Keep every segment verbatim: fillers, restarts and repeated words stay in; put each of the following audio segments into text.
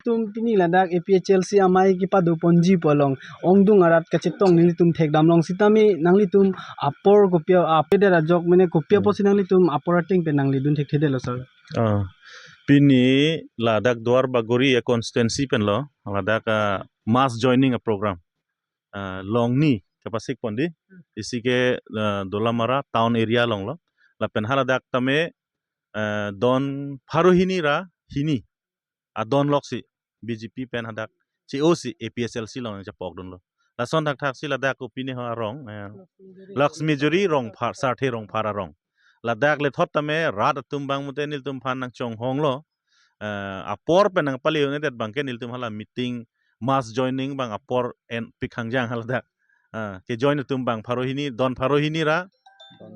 Tum pini ladak A P H L C amei kepado ponji pu along ongdung arat kachetong nelitum thekdam long sitame nanglitum apor kopi a-, apor det ajok mene kopi Hmm. apotsi nanglitum apor ateng pen nangledun thekthedetlo sir? Ah, pini ladak Duar Bagori a-constituency pen lo, ladak, ah, mass joining a-program. Ah, Longni kepasik pon di, isi ke, ah, Dolamara town area along lo. Lapen haladak tame, ah, don pharo hini ra hini adon loksi B J P pen hadak che-osi A P H L C along chepokdunlo. Lason thakthaksi ladak kopine ho arong, eh, Laxmi Jori Rongphar, Sarthe Rongphar arong. Ladak lethot tame rat atum abang mute nelitum aphan nangchonghonglo. Eh, apor pen nangpale un-edet abangke nelitum hala meeting, mass joining abang apor enpik hangjang haladak. Ah, kejoin atum abang pharo hini, don pharo hini ra,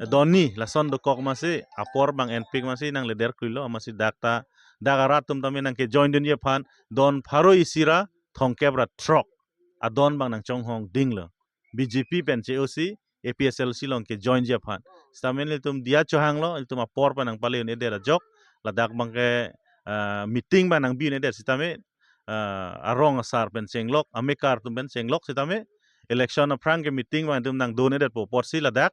eh, don ni, lason dokok amatsi, apor abang enpik amatsi nangleder krilo, amatsi dak ta, dak arat atum tame nangkejoindunji aphan, don pharo isi ra thomkep ra throk adon abang nangchonghong dinglo. B J P pen che-osi A P H L C along kejoinji aphan. Sitame nelitum diya chohanglo, nelitum apor pen nangpale un-edet ajok, ladak abangke, ah, meeting abang nangbi un-edet sitame, ah, arong asar pen chenglok, amekar atum pen chenglok sitame, election aphrang ke meeting abang nelitum nangdun-edetpo apotsi ladak,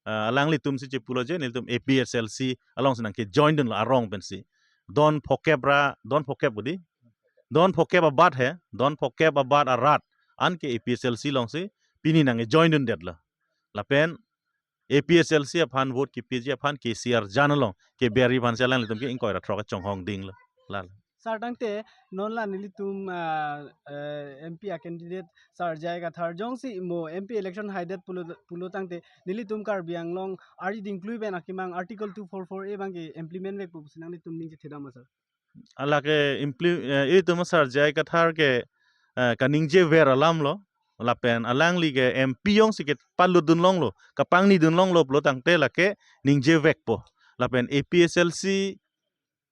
ah, alanglitumsi chepulo je, nelitum A P H L C alongsi nangkejoindunlo arong pensi. Don phokep ra, don phokep pu di. Don phokep abat he, don phokep abat arat. Anke A P H L C alongsi pini nangkejoindundetlo. Lapen A P H L C aphan vote kepiji aphan K C R jan along keber-i aphansi alanglitum ke ingkoi ra throk chonghong dinglo. Lalo. Sir, tangte non la nelitum, ah, eh, M P a-candidate Sir J I Kathar jongsi mo M P election haidet pulo, pulo tangte nelitum Karbi Anglong ari dingklui pen akemang Article two four four A abangke implement vekpo pusi nanglitum ning chethedam ma sir? Alake impli-, eh, ilitum Sir J I Kathar ke, eh, kaningjever alamlo, lapen alangli ke M P jongsi kepalutdun longlo, kapangnidun longlo pulo tangte lake ningjevekpo. Lapen A P H L C,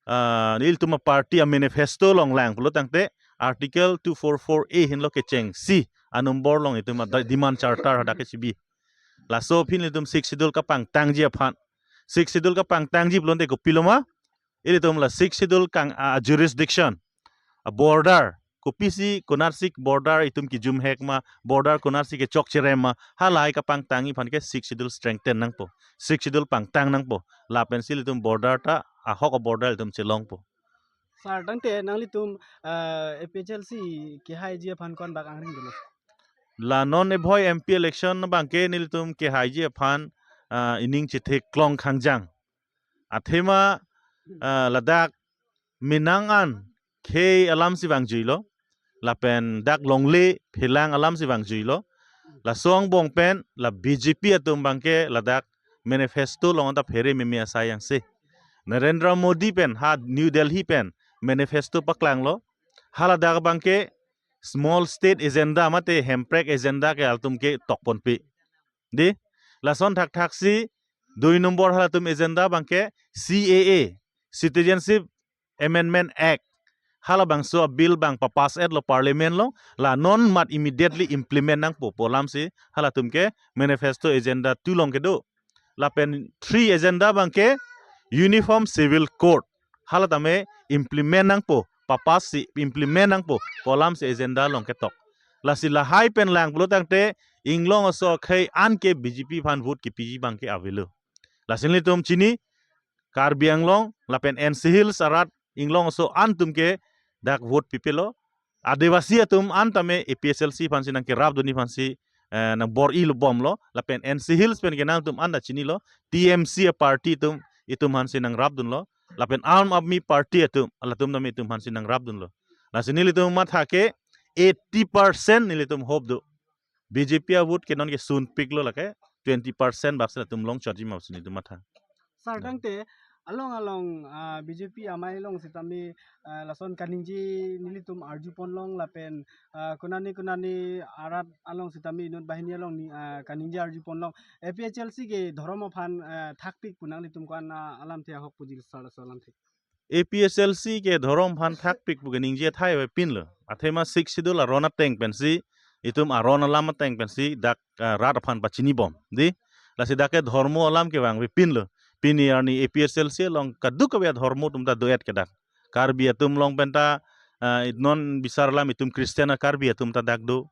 ah, ilitum a-party a-manifesto along lang pulo tangte Article two four four A henlo kechengsi a-number along itum a-demand charter hadak kechibi. Laso aphi nelitum Sixth Schedule kapangtangji aphan. Sixth Schedule kapangtangji pulote kopilo ma? Ilitum la Sixth Schedule kang a, a-jurisdiction, a-border, kopisi konatsi border itum kijumhek ma, border konatsi kechokcherem ma, halahai kapangtangji aphan ke Sixth Schedule strengthen nangpo, Sixth Schedule pangtang nangpo, lapensi ilitum border ta ahok a-border itum chelongpo. Sir, tangte nanglitum, ah, A P H L C kehaiji aphan konbak angring dolo? La non ebhoi M P election abangke nelitum kehaiji aphan, ah, ining chetheklong khangjang. Athema, ah, ladak menang an khei alamsi vangjuilo, lapen dak longle phelang alamsi vangjuilo. Laso angbong pen la B J P atum abangke ladak manifesto along ta phere meme asai angse. Narendra Modi pen ha New Delhi pen manifesto paklanglo. Haladak abangke small state agenda mate hemprek agenda ke halatum ketokponpe. Di, lason thakthaksi dui nombor halatum agenda abangke C A A, Citizenship Amendment Act. Halabangso a-bill abang papass-etlo parliament along, la non mat immediately implement nangpo pu alamsi halatum ke manifesto agenda two along kedo. Lapen three agenda abangke Uniform Civil Code. Hala tame implement nangpo, papass-si implement nangpo pu alamsi agenda along ketok. Lasi lahai pen lang pulo tangte inglong aso akhei an ke B J P aphan vote kepiji abangke avelo. Lasi nelitum chini Karbi Anglong lapen N C Hills arat inglong aso an atum ke dak vote pipelo. Adivasi atum an tame A P H L C aphansi nangkerapdunji aphansi, eh, nangbor-ilo bomlo. Lapen N C Hills pen ke nangtum an ta chinilo. T M C a-party atum, itum aphansi nangrapdunlo. Lapen Aam Aadmi Party atum, halatum tame itum aphansi nangrapdunlo. Lasi nelitum matha ke eighty percent nelitum hope do. B J P a-vote ke non ke sunpiklo lake twenty percent bak si latum longchotji ma pusi nelitum matha. Sir, Hmm. tangte along along, ah, B J P amei along sitame, ah, lason kaningje nelitum arjupon long lapen, ah, konane konane arat along sitame inut banghini along ni, ah, kaningje arjupon long. A P H L C ke dhorom aphan, ah, thakpik pu nanglitum ko-an, ah, alamthe ahok puji sir, laso alamthe. A P H L C ke dhorom aphan thakpik pu keningje athai avepinlo. Athema Sixth Schedule aron ateng pensi, itum aron alam ateng pensi dak, ah, rat aphan pachini bom. Di, lasi dak ke dhormo alam kevang avepinlo. Pini arni A P H L C along kadokave adhormo atum ta do-et ke dak. Karbi atum along pen ta, Ah, non bisar alam itum Christian a-Karbi atum ta dak do,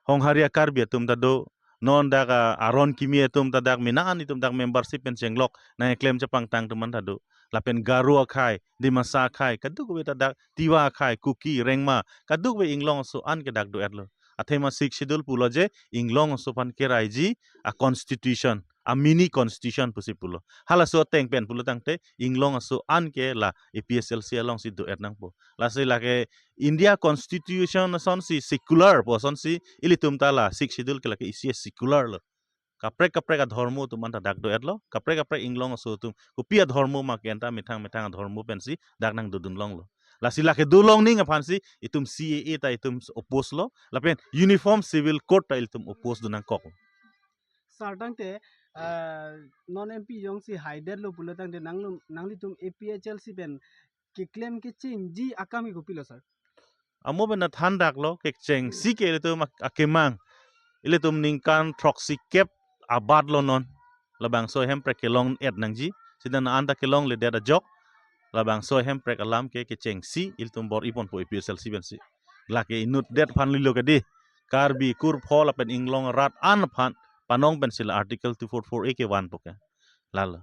Honghari a-Karbi atum ta do, non dak, ah, Aron Kimi atum ta dak, mena an itum dak membership pen chenglok nangkeklem chepangtang atum an ta do. Lapen Garo akhei, Dimasa akhei, kadokave ta dak, Tiwa akhei, Kuki, Rengma, kadokave inglong aso an ke dak do-etlo. Athema Sixth Schedule pulo je inglong aso aphan keraiji a-constitution, a-mini constitution pusi pulo. Halaso ateng pen pulo tangte inglong aso an ke la A P H L C alongsi do-et nangpo. Lasi lake India Constitution asonsi secular pu asonsi ilitum ta la Sixth Schedule ke lake isi secular lo. Kaprek kaprek adhormo atum an ta dak do-etlo. Kaprek kaprek inglong aso atum, kopi adhormo ma ke anta methang methang adhormo pensi dak nangdodun longlo. Lasi lake dolong ning aphansi itum C A A ta itum oppose lo. Lapen Uniform Civil Code ta ilitum oppose do nangkok. Sir, tangte, ah, non M P jongsi haidetlo pulo tangte nanglum, nanglitum A P H L C pen keklem kechengji akam ke kopilo, sir? Amo pen nathan daklo, kechengsi ke ilitum ak-, akemang. Ilitum ningkan throksi kep abatlo non. Labangso ahemprek kelong-et nangji. Sita na anta kelongledet ajok. Labangso ahemprek alam ke kechengsi ilitum bor-iponpo A P H L C pensi. Lake inutdet aphan lilo kedi. Karbi kurpho lapen inglong arat an aphan panong pensi la Article two four four A kevanpo ke. Lalo.